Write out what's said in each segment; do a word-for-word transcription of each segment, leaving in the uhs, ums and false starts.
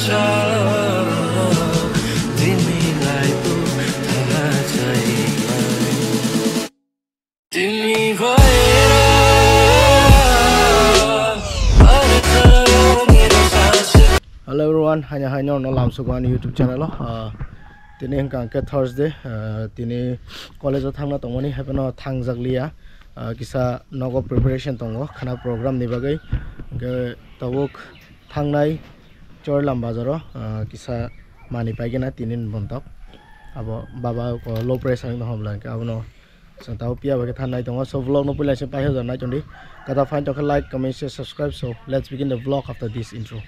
Hello everyone, haino haino no lamsok ani YouTube channel o. Ah, tini hwnkha hwnkhe Thursday, ah, tini college o thangna tongmani, haphano thangjak liya. Ah, kisa nogo preparation tongo, khana program ni bagwi. Hwnkhe tabuk thangnai Chorlam bazaro, ah, kisa mani paigena tinin bontok. Abo baba ko low pressure no hobla ke abono. Santa o piya bage than nai tongo. So vlog no puila se pai hoja nai tondi. Kata fine tokhe like, comment, share, subscribe. So let's begin the vlog after this intro.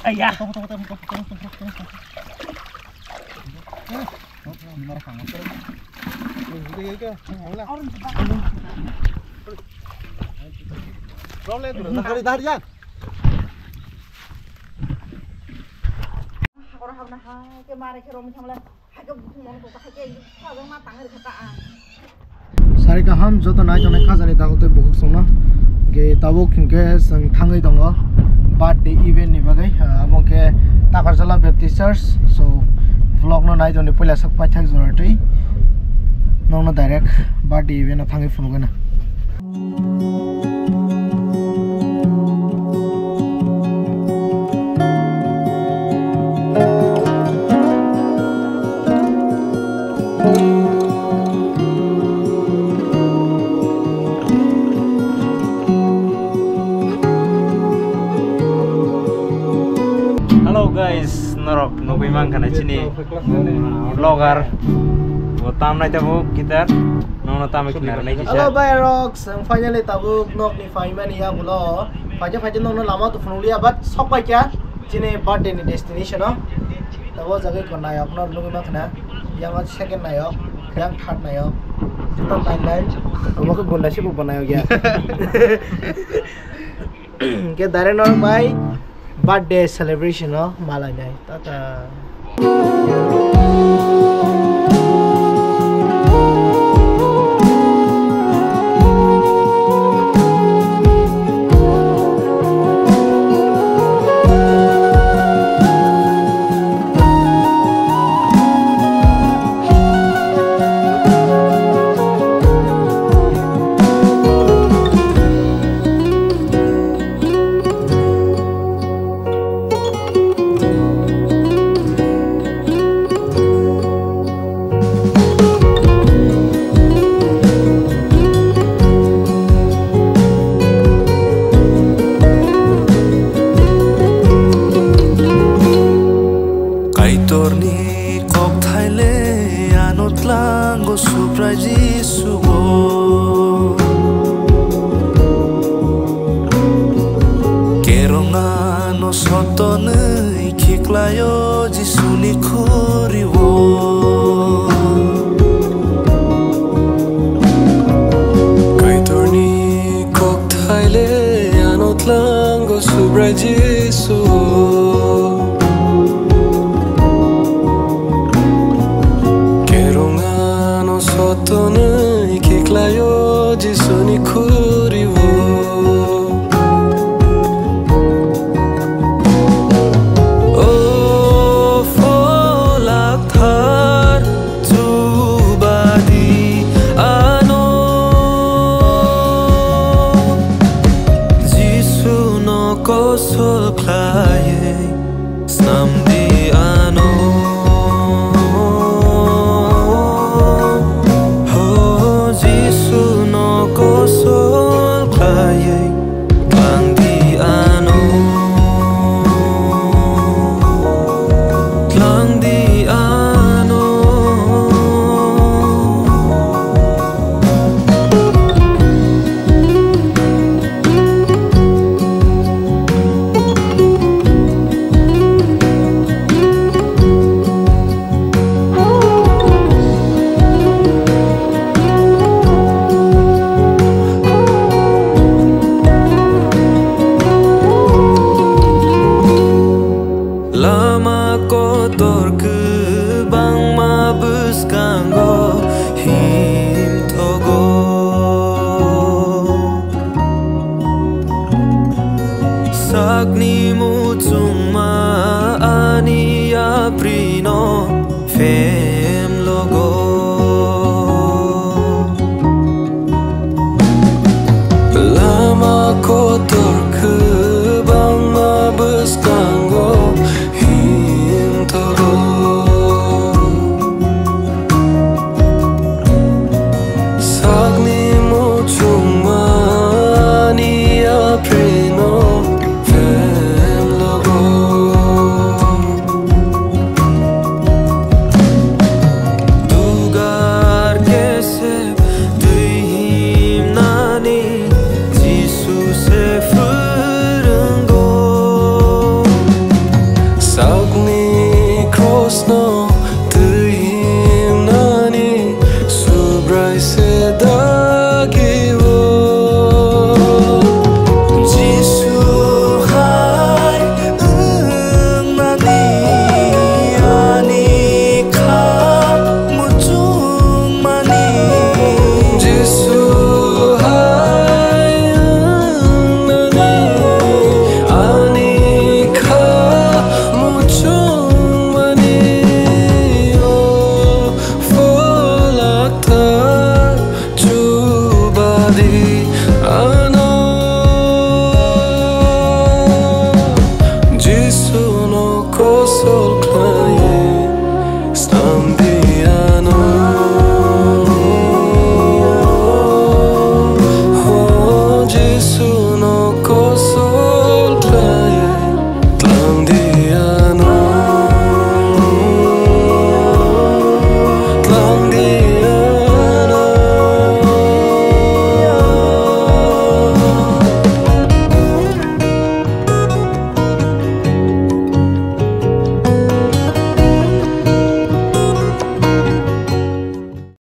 Aiya. Problem tu, dari, dari, ya. Hakoro habna hai ke mare ke rom thamla. Sari kaham joto nai tongnai khajani dagol tei bukhuk songno. Ge tabuk hinkhe chwng thangwi tongo birthday event ni bagwi, ah, abo khe Takarjala Baptist Church. So vlog no nai tongdi puila sak paithak jora twi nokno direct birthday event o thangwi phunukgwi na. Nugwi mankha na chini vlogger. Bo tamnai tabuk guitar. Nono tamwi khna rwnai kisa. Hello, bhai rok, chwng finally tabuk nokni phaimani yagulo. Phaikhe phaikhe nokno lama to phunukliya, but sok paikha chini birthday ni destination o. Tabo jaga ko nayok no nugwi mankha na. Yang second nayok, yang third nayok. Juta nine nine. Omo khe gunda se bo nayok ya. Ke direct norok bai birthday celebration o malainai. Tata. Kaitorni kokthai le ano tlango Subrai Jisuo. Kerongano sotonwi khiklaio Jisuni khuriwo. Kaitorni kokthai le ano tlango Subrai Jisuo. Kerongano sotonwi khiklaio Jisuni khu